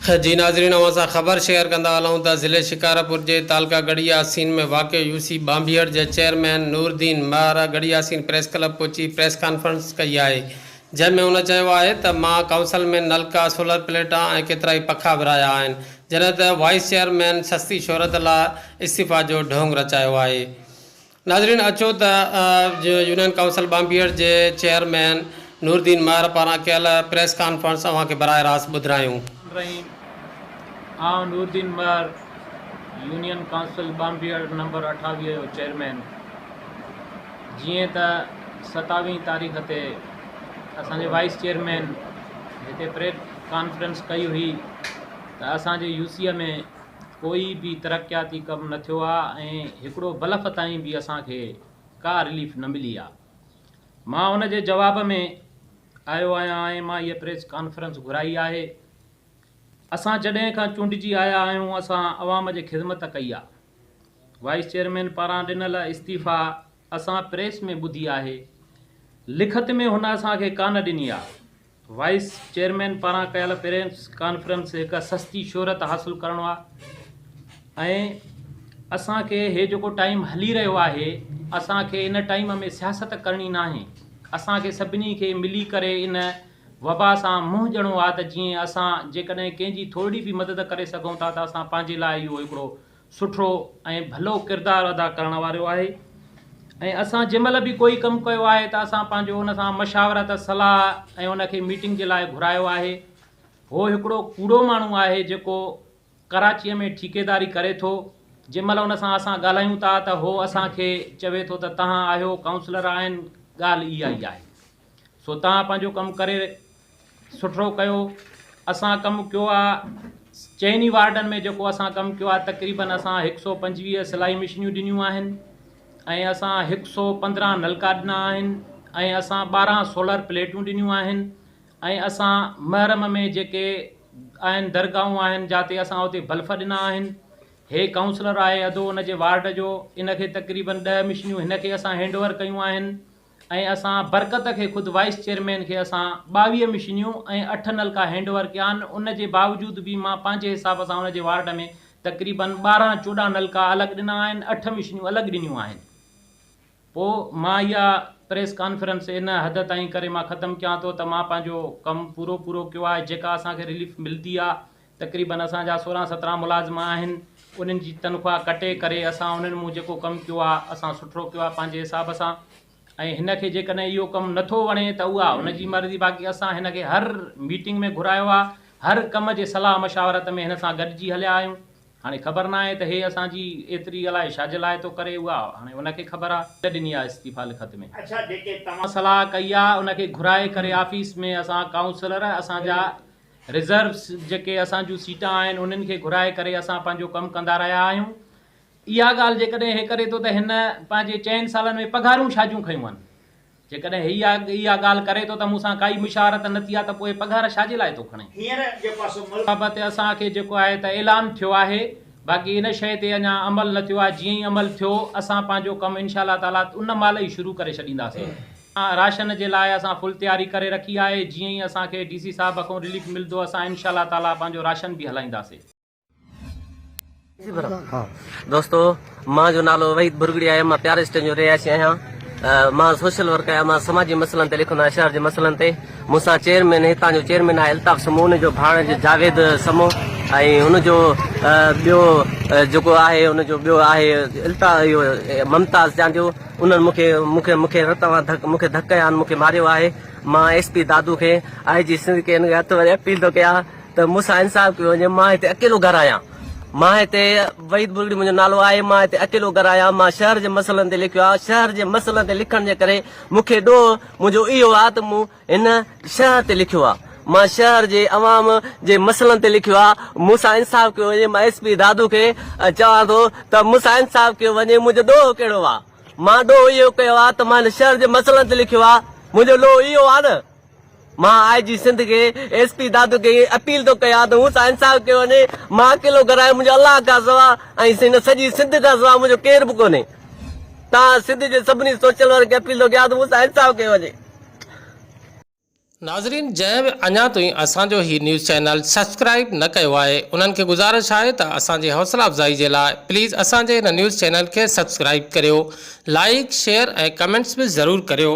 جي ناظرين اوهان سان خبر شيئر ڪندا هلون ته ضلعي شڪارپور جي تعلقه ڳڙهي ياسين ۾ واقع يو سي ٻانڀيهڙ جي chairman Nooruddin Mahar Garhi Yasin press club پهچي پريس ڪانفرنس ڪئي آهي جنهن ۾ هن چيو آهي ته مان ڪائونسل ۾ نلڪا، سولر پليٽا ۽ ڪيترائي پکا ورهايا آهن جڏهن ته وائيس چيئرمين سستي شهرت لاء استعيفا جو ڍونگ رچايو آهي. ناظرين اچو ته يونين ڪائونسل ٻانڀيئڙ جي چيئرمين نورالدين مهر پاران ڪيل پريس ڪانفرنس اوهان کي براهه راست ٻڌرايون. رحيم، آئون Nooruddin Mahar union council Banbhihar number 28 جو چيئرمين جيئن ته ستاويهين تاريخ تي اسان جي وائيس چيئرمين هتي پريس ڪانفرنس ڪئي هئي ته اسان جي يو سي ۾ ڪوئي به ترقياتي ڪم نه ٿيو آ ۽ هڪڙو بلف تائين به اسان کي ڪا رليف نه ملي آ. مان ان جي جواب ۾ آيو آهيان ۽ مان هيء پريس ڪانفرنس گهرائي آهي. اسان جڏهن کان چونڊجي آيا آهيون اسان عوام جي خدمت ڪئي آ. وائيس چيئرمين پاران ڏنل استعيفا اسان پريس ۾ ٻڌي آهي. لکت ۾ هن اسان کي ڪانه ڏني آ. وائيس چيئرمين پاران ڪيل پريس ڪانفرنس هڪ سستي شهرت حاصل ڪرڻ آ ۽ اسان کي هي جيڪو ٽائيم هلي رهيو آهي اسان کي ان ٽائيم ۾ سياست ڪرڻي ناهي اسان کي سڀني کي ملي ڪري ان وبا سان منهن ڏيڻو آ ته جيئن اسان جيڪڏهن ڪنهن جي ٿورڙي به مدد ڪري سگهون ٿا ته اسان پنهنجي لاء اهو هڪڙو سٺو ۽ ڀلو ڪردار ادا ڪرڻ وارو آهي ۽ اسان جنهن مهل به ڪوئي ڪم ڪيو آهي ته اسان پنهنجو ان سان مشاورت صلاح ۽ ان کي ميٽنگ جي لاء گهرايو آهي هو هڪڙو ڪوڙو ماڻهو آهي جيڪو ڪراچيء ۾ ٺيڪيداري ڪري ٿو جنهن مهل ان سان اسان ڳالهايون ٿا ته هو اسان کي چوي ٿو ته توهان آهيو ڪائونسلر آهن ڳالهه اها ئي آهي سو توهان پنهنجو ڪم ڪري سٺو ڪيو اسان ڪم ڪيو آ چئني وارڊن ۾ جيڪو اسان ڪم ڪيو آ تقريبن اسان هڪ سو 25 سلائي مشينيون ڏنيون آهن ۽ اسان هڪ سو 15 نلڪا ڏنا آهن ۽ اسان 12 سولر پليٽون ڏنيون آهن ۽ اسان محرم ۾ جيڪي آهن درگاهون آهن جاتي اسان اتي بلف ڏنا آهن هي ڪائونسلر آهي ادو ان جي وارڊ جو ان کي تقريبن 10 مشينيون هن کي اسان هينڊ اوور ڪيون آهن ۽ اسان برڪت کي خود وائيس چيئرمين کي اسان 22 مشينيون ۽ اٺ نلڪا هينڊ اوور ڪيا آهن ان جي باوجود به مان پنهنجي حساب سان ان جي وارڊ ۾ تقريبن 12 14 نلڪا الڳ ڏنا آهن اٺ مشينيون الڳ ڏنيون آهن پو مان اها پريس ڪانفرنس ان حد تائين ڪري مان ختم ڪيان ٿو ته مان پنهنجو ڪم پورو پورو ڪيو آهي جيڪا اسان کي رليف ملدي آهي تقريبن اسان جا 16 17 ملازم آهن انهن جي تنخواه ڪٽي ڪري اسان انهن مون جيڪو ڪم ڪيو آهي اسان سٺو ڪيو آهي پنهنجي حساب سان ۽ هن کي جيڪڏهن اهو ڪم نٿو وڻي ته اها هن جي مرضي باقي اسان هن کي هر ميٽنگ ۾ گهرايو آهي هر ڪم جي صلاح مشاورت ۾ هن سان گڏجي هليا آهيون هاڻي خبر ناهي ته هي اسان جي ايتري الائي ڇا جي لاء ٿو ڪري اها هاڻي ان کي خبر آهي. ڏني آهي استعيفا لکت ۾. اڇا جيڪي توهان. صلاح ڪئي آهي ان کي گهرائي ڪري آفيس ۾ اسان ڪائونسلر اسان جا ريزروس جيڪي اسان جون سيٽان آهن انهن کي گهرائي ڪري اسان پنهنجو ڪم ڪندا رهيا آهيون. اها ڳالهه جيڪڏهن هي ڪري ٿو ته هن پنهنجي چئن سالن ۾ پگهارون ڇا جون کنيون آهن؟ جيڪڏهن هي اها ڳالهه ڪري ٿو ته مون سان ڪائي مشاورت نه ٿي آهي ته پوء پگهار ڇا جي لاء ٿو کڻي؟ هينئر جيڪو آهي سو ملڪ. بابت اسان کي جيڪو آهي ته اعلان ٿيو آهي باقي ان شيء تي اڃا عمل نه ٿيو آهي جيئن ئي عمل ٿيو اسان پنهنجو ڪم انشاء الله تعاليٰ ان مهل ئي شروع ڪري ڇڏينداسين. راشن جي لاء اسان فل تياري ڪري رکي آهي جيئن ئي اسان کي ڊي سي صاحب کان رليف ملدو اسان انشاء الله تعاليٰ پنهنجو راشن به هلائينداسي. دوستو مان جو نالو وحيد ڀرڳڙي آهي مان پيار اسٽيشن جو رهائشي آهيان مان سوشل ورڪر آهيان مان سماجي مسئلن تي لکندو آهيان شهر جي مسئلن تي مون سان چيئرمين هتان جو چيئرمين آهي الطاف سمون ان جو ڀاڻيج جاويد سمون ۽ هن جو ٻيو جيڪو آهي ان جو ٻيو آهي الطاف اهو ممتاز چانڊيو انهن مون کي مون کي مون کي رت وان ڌڪ مون کي ڌڪ ڪيا آهن مون کي ماريو آهي مان ايس پي دادو کي آء جي سنڌ کي ان کي هٿ وري اپيل ٿو ڪيان ته مون سان انصاف ڪيو وڃي مان هتي اڪيلو گهر آهيان مان هتي وحيد ڀرڳڙي منهنجو نالو آهي مان هتي اڪيلو گهر آهيان مان شهر جي مسئلن تي لکيو آهي شهر جي مسئلن تي لکڻ جي ڪري مون کي ڏوهه منهنجو اهو آهي ته مون هن شهر تي لکيو آهي مان شهر جي عوام جي مسئلن تي لکيو آهي مون سان انصاف ڪيو وڃي مان ايس پي دادو کي چوان ٿو ته مون سان انصاف ڪيو وڃي منهنجو ڏوهه ڪهڙو آهي مان ڏوهه اهو ڪيو آهي ته مان هن شهر جي مسئلن تي لکيو آهي منهنجو ڏوهه اهو آهي نه مان آء جي سنڌ کي ايس پي دادو کي اپيل ٿو ڪيان ته مون سان انصاف ڪيو وڃي مان اڪيلو گهر آهيان منهنجو الله کان سوا ۽ هن سڄي سنڌ کان سوا منهنجو ڪير به ڪونهي تان سنڌ جي سڀني سوشل ورڪ کي اپيل ٿو ڪيان ته مون سان انصاف ڪيو وڃي. ناظرين جنهن به اڃا تائين اسان جو هي نيوز چينل سبسڪرائيب نه ڪيو آهي انهن کي گذارش آهي ته اسان جي حوصلا افزائي جي لاء پليز اسان جي هن نيوز چينل کي سبسڪرائيب ڪريو لائيڪ شيئر ۽ ڪمينٽس به ضرور ڪريو.